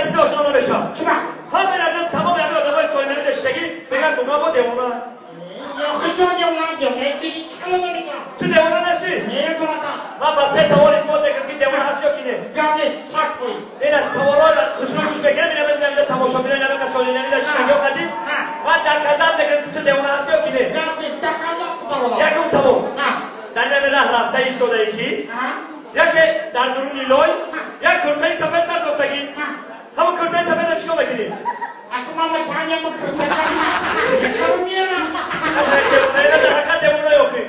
قدیم آشنا نمیشم. چرا؟ همین از تمام همه آدمای سایه نشتگی میگن اونا با دیوانه. آخه چرا دیوانه دیوانه چی چیکار نمیگم؟ تو دیوانه هستی؟ نه برادر. من با سه سوال اثبات میکنم که دیوانه هستی یا کی نه. گپ نیست، سگ پوی. این از سوالا خوشرو گوش بکنم اینا میگم تماشا می‌بینن اینا سایه نشتگی قدیم. من در قضا میکنم که تو دیوانه هستی یا کی نه. گپ نیست، در قضا برادر. یکم سوال. در نمی راه رفته ایستاده یکی. یکی در درون لای یک کرته سفید برداشتگی. همون کرته سفید رو چیکار میکنی؟ اگه من متعنیم کرته سفید میارم. نه در حقیقت دیوانه یوخی.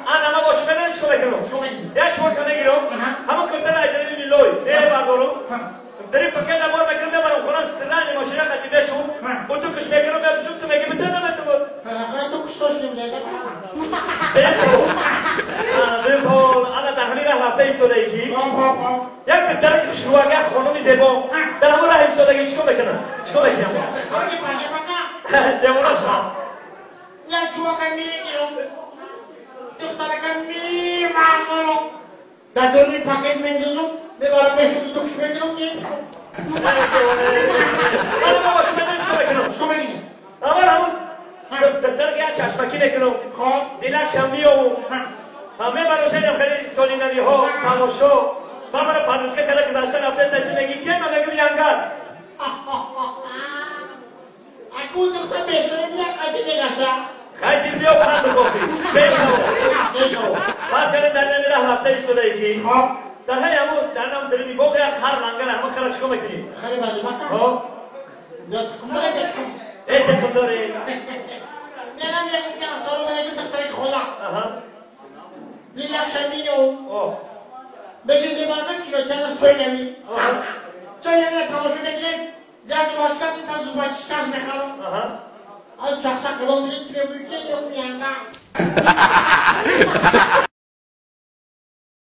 انا ما باشم من چیکار میکنم؟ یک شورت میگیرم. همون کرته رو از درون لای نه بردارم. داری پکه نبار میکنم میبرم خونم سرنی ماشین خطی بشم. و تو کش میکنم میپوشم تو میگی بتونم نمیتونم. تو کشتاش نمیده. بله انا در همین راه رفته ایستاده یکی. یک دختر که خوشروه یک خانم زیبا در همون راه ایستادگی چیکار میکنن؟ چیکار میکنن؟ دیوانه شدم. یک چوبک میگیرم دخترک میبرم در درون پاکت میندازم میبرم میشم تو کش میگیرم میپوشم. انا بابا شما چیکار میکنم؟ چیکار میکنی؟ اول همون دختر که یک چشمکی میکنم دیلکشم میام همه منو شنیدم خیلی سالی نوی ها تماشا من منو پردوشکه کرده که داشتن رفته سایتی میگی که من میگم ینگر اکو دختر بهشونه میگم قدی نگشته خیلی دیز بیا پرند کافی بشنو بعد کنه در نمی راه رفته ایستاده یکی در همین همون در نام داری میگو که خر لنگر همون خر چیکار میکنی؟ خیلی بازی بکن خب یا تکم داره بکن ای تکم داره نه نه میگم سلام علیکم دختر خدا دیلکشم میام بگیم ببرزم کیلوتر سوی نمی سوی نمی تماشا بگیریم یک زباچکت تا زباچکش میخرم از چخصا کلام میگیم تیمه بوی که میام میانگم.